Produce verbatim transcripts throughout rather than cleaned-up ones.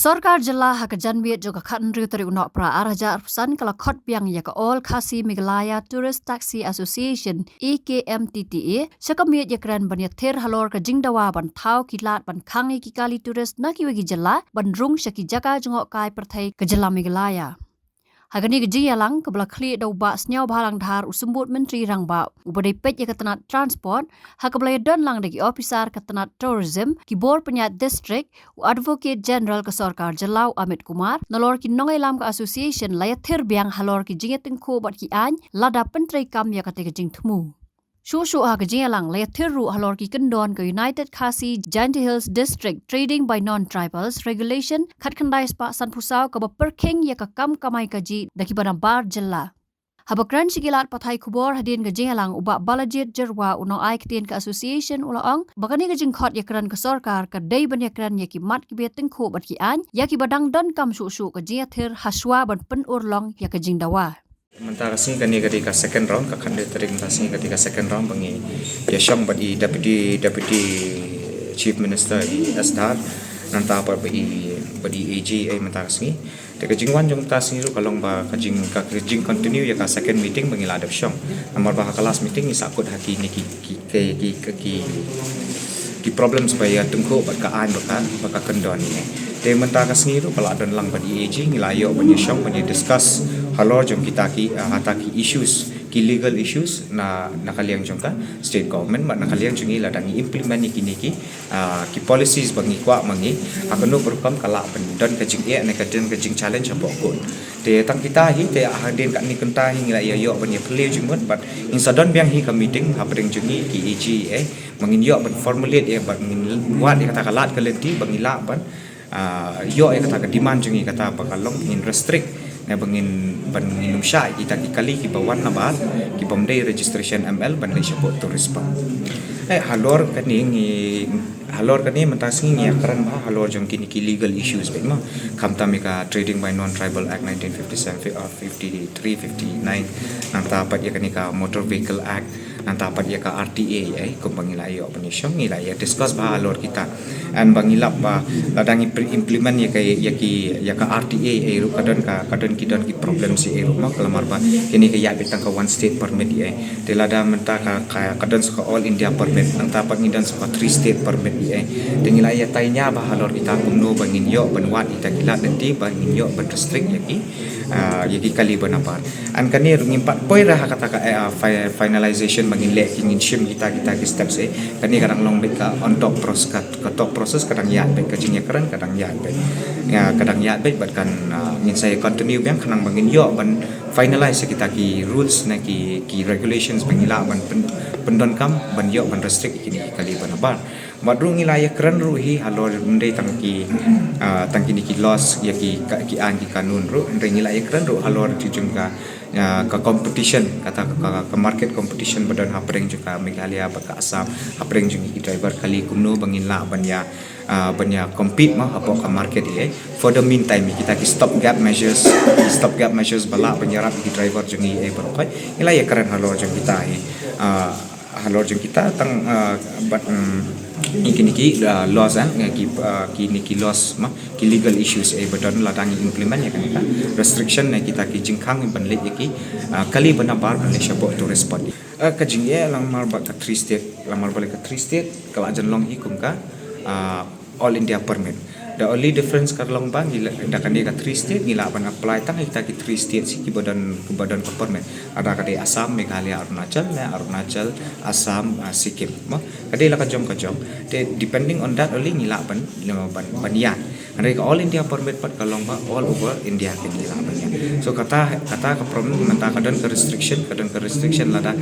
Sorkar jylla ha ka janmiet jong ka khathynriew tarik u Nohprah arhajar arphew san ka la khot biang ïa ka All Khasi Meghalaya Tourist Taxi Association, A K M T T A, sha ka miet ïakren ban ïathir halor ka jingdawa ban thaw ki lad ban khang ïa ki kali tourist na kiwei ki jylla ban rung sha ki jaka jngohkai pyrthei ka jylla Meghalaya. Ha kane ka jingïalang kaba la khlieh da u Bah Sniawbhalang Dhar, u Symbud Myntri Rangbah uba dei peit ïa ka tnat Transport, ha kaba la ïadon lang da ki ophisar ka tnat Tourism, ki bor pynïaid district, u Advocate General ka sorkar jylla u Amit Kumar, nalor ki nongïalam ka association, la ïathir biang halor ki jingïatyngkhuh bad ki aiñ lada pyntreikam ïa kata ka jingthmu. Shuh shuh ha ka jingïalang la ïathir ruh halor ki kyndon ka United Khasi Jaintia Hills District Trading by Non-Tribals Regulation khatkhyndai spah sanphew saw kaba pyrkhing ïa ka kam kamai kajih da kiba nabar jylla. Haba kren sha ki lad pathai khubor hadien ka jingïalang, u Bah Balajied Jyrwa, u nongai ktien ka association, u la ong ba kane ka jingkhot ïakren ka sorkar ka dei ban ïakren ïa ki mat kiba ïatyngkhuh bad ki aiñ ïa kiba dang donkam shuh shuh ka jingïathir hashwa ban pynurlong ïa ka jingdawa. Mynta ka sngi kane ka dei ka second round, ka khathynriew tarik mynta ka sngi ka dei ka second round ba ngi ïashong bad i Deputy, Deputy Chief Minister i S Dhar, nangta pat bad i, bad i A G, eh, mynta ka sngi. Te ka jingwan jong mynta ka sngi ruh ka long ba ka jing, ka, ka jing continue ïa ka second meeting ba ngi la dep shong. Namar ba ha ka last meeting ngi sahkut ha kine ki, ki, ki, ki, ki, ki problems ba ïatyngkhuh bad ka aiñ bad ka, bad ka kyndon ne. Te mynta ka sngi ruh ka la don lang bad i A G, ngi la ïoh ban ïashong ban ïa discuss halor jong kita ki, ah, hata ki issues, ki legal issues na, na ka liang jong ka state government bad na ka liang jong ngi lada ngi implement ïa kine ki, ah, ki policies ba ngi kwah ma ngi, ha kano ka rukom ka lah ban don ka jingeh ne ka don ka jing challenge hapoh court. Te tang kita hi, te hadien katne kynta hi ngi la ïa ïoh ban ïa phylliew jingmut bad ngin sa don biang hi ka meeting hapdeng jong ngi ki A G, eh, ba ngin ïoh ban formulate, eh, ba ngin wad ïa kata ka lad ka lynti ba ngi lah ban, ah, ïoh ïa kata ka demand jong ngi, kata ba ka long ngin restrict ne ba ngin, ban ngin ym shah ïa kita ki kali kiba wan nabar, ki bym dei registration M L ban leit shapoh tourist spot. Eh, halor kane ngi, halor kane mynta ka sngi ngi ïakren bha halor jong kine ki legal issues beit mo. Khamtam ïa ka Trading by Non-Tribal Act nineteen fifty-seven, uh, fifty-three, fifty-nine, nangta pat ïa kane ka Motor Vehicle Act, nangta pat ïa ka R T A, eh, kumba ngi la ïoh ban ïashong, ngi la ïa discuss bha halor kita. And ba ngi lap ba lada ngi pre-, implement ïa ka, ïa ki, ïa ka R T A, eh, ruh ka don ka, ka don ki, don ki problems, eh, ruh mo, ka lamar ba kine ka ïaid beit tang ka one state permit, eh. Te lada mynta ka, ka, ka don sa ka All India permit, nangta pat ngi don sa ka three state permit, eh. Te ngi la ïa taiñia bha halor kita kumno ba ngin ïoh ban wad kita ki lad lynti ba ngin ïoh ban restrict ïa ki, ah, ïa ki kali ba nabar. And kane ruh ngim pat poi ruh ha kata ka, eh, ah, fi-, finalization ba ngin leh ki, ngin shim kita, kita ki steps, eh. Kane ka dang long beit ka on top process, ka, ka top process ka dang ïaid beit, ka jingïakren ka dang ïaid beit. Ïa, ka dang ïaid beit bad kan, ah, ngin sa ïa continue biang khnang ba ngin ïoh ban finalize ïa kita ki rules ne ki, ki regulations ba ngi lah ban pyn-, pyndonkam ban ïoh ban restrict ïa kine ki kali ba nabar. Bad ruh ngi la ïakren ruh hi halor ym dei tang ki, ah, tang kine ki laws ïa ki ka, ki aiñ ki kanun ruh, hynrei ngi la ïakren ruh halor ki jong ka, ah, ka competition, kata ka, ka, ka market competition ba don hapdeng jong ka Meghalaya bad ka Assam, hapdeng jong ki driver kali, kumno ba ngin lah ban ïa, ah, ban ïa compete mo hapoh ka market, eh. For the meantime, kita ki stop gap measures, ki stop gap measures ba lah ban ïarap ki driver jong ngi, eh, baroh khoit. Ngi la ïakren halor jong kita, eh, ah, halor jong kita tang, ah, bad, mm, ngi kine ki, ah, laws, eh, ngi ki, ah, kine ki laws mo, ki legal issues, eh, ba don lada ngi implement ïa kane ka restriction ne kita ki jingkhang ban leit ïa ki, ah, kali ba nabar ban leit shapoh tourist spot. Ah, ka jingeh lamar ba ka three state, lamar ba ka three state ka la jan long hi kum ka, ah, All India permit. The only difference ka long ba ngi la, da kane ka three state ngi lah ban apply tang ïa kita ki three states kiba don, kiba don ka permit. Lada ka dei Assam, Meghalaya, Arunachal, ne Arunachal, Assam, ah, Sikkim. Mo, ka dei la ka jong ka jong. Te depending on that only ngi lah ban, ban, ban ïa. Hynrei ka All India permit pat ka long ba all over India ka ngi lah ban ïa. So kata, kata ka problem mynta ka don ka restriction, ka don ka restriction lada,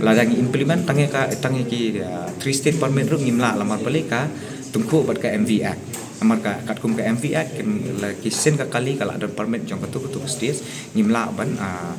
lada ngi implement tang ïa ka, tang ïa ki, ah, three state permit ruh ngim lah, lamar balei ka tyngkhuh bad ka M V Act. Namar ka, katkum ka M V Act, kin la ki sien ka kali ka la don permit jong katu katu ka state, ngim lah ban, ah,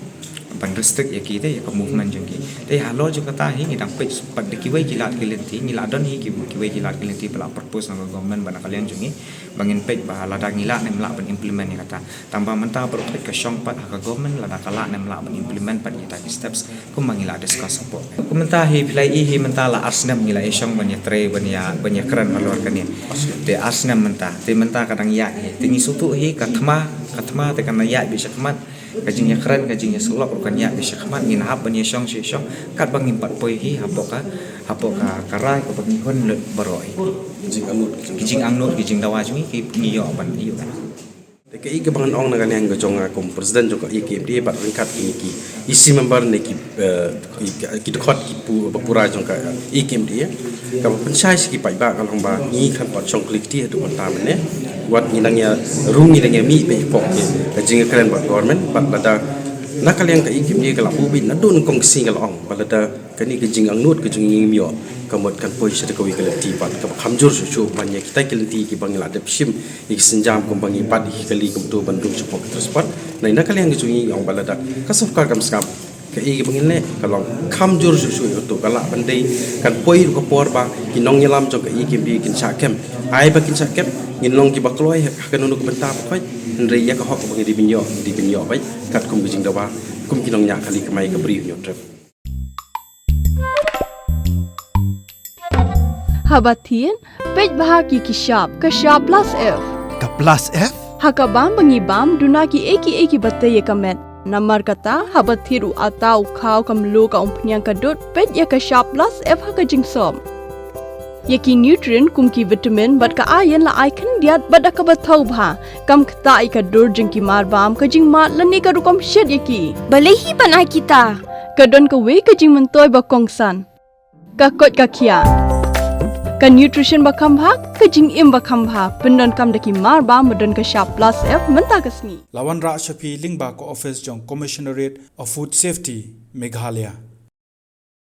ban restrict ïa ki te, ïa ka movement jong ki. Te halor jong kata hi ngi dang peit pat da kiwei ki lad ki lynti, ngi la don hi ki, kiwei ki lad ki lynti ba la propose na ka government bad na ka liang jong ngi ba ngin peit ba lada ngi lah ne em lah ban implement ïa kata. Tang ba mynta baroh peit ka shong pat ha ka government lada ka lah ne em lah ban implement pat ïa kita ki steps kumba ngi la discuss hapoh. Kumta hi phi la ïohi hi mynta la ar snem ngi la ïa shong ban ïa trei ban ïa, ban ïa kren halor kane. Te ar snem mynta, te mynta ka dang ïaid hi. Te ngi sngewthuh hi ka thma, ka thma te kan ïaid beit shakhmat. Ka jingïakren, ka jingïasyllok ruh kan ïaid beit shakhmat, ngin hap ban ïashong shi shong katba ngim pat poi hi hapoh ka, hapoh ka, ka rai kaba ngi hun lut baroh hi. Ki jingangnud, ki jingdawa jong ngi ki, ngi ïoh ban ïoh ban. Te kaei kaba ngan ong na ka liang ka jong nga kum president jong ka A K M D A bad ryngkat kine ki E C member ne ki, eh, ki, ki dkhot ki pu, ba pura jong ka A K M D A. Kaba pynshai sha ki paidbah ka long ba ngi khlem pat shong kli kti haduh mynta mynne. Wat ngi dang ïa rung, ngi dang ïa mih beit hapoh ki, ka jingkren bad government bad lada na ka liang ka A K M D A ka la buh beit naduh nyngkong ka sngi ka la ong ba lada kane ka jingangnud ka jong ngi ngim ïoh, ka mut kan poi sha kawei ka lynti bad kaba kham jur shuh shuh ban ïa kita ki lynti kiba ngi la dep shim ïa ki sienjam kumba ngi bat ïa ki kali kumto ban dung shapoh ka transport. Na, na ka liang ka jong ngi ong ba lada ka sorkar kam sngap, kaei kaba ngin leh ka long kham jur shuh shuh ïa kato, ka lah ban dei kan poi ruh ka por ba ki nongïalam jong ka A K M D A kin shah kem. Ai ba kin shah kem, ngin long kiba kloi ha kano kano ka bynta ba khoit, hynrei ïa ka hok ba ngi dei ban ïoh, ngi dei ban ïoh beit katkum ka jingdawa kum ki nongñiah kali kamai ka Bri Hynñiewtrep. Haba thied, peit bha ki, ki shap, ka shap plus F. Ka plus F? Ha ka bam ba ngi bam, duna kiei kiei kiba tei ïa ka met. Namar kata, haba thied u atta, u khaw, ka mluh, ka umphniang, ka dud, peit ïa ka shap plus F ha ka jingsop. Ïa ki nutrient kum ki vitamin bad ka iron la ai khyndiat bad da kaba thaw bha. Kam ktah ïa ka dur jong ki mar bam, ka jingmad lane ka rukom shet ïa ki. Balei hi ban ai kita? Ka don kawei ka jingmyntoi ba kongsan. Ka koit ka khiah. Ka nutrition ba kham bha, ka jingim ba kham bha. Pyndonkam da ki mar bam ba don ka shap plus F mynta ka sngi. La wanrah sha phi lyngba ka office jong Commissionerate of Food Safety, Meghalaya.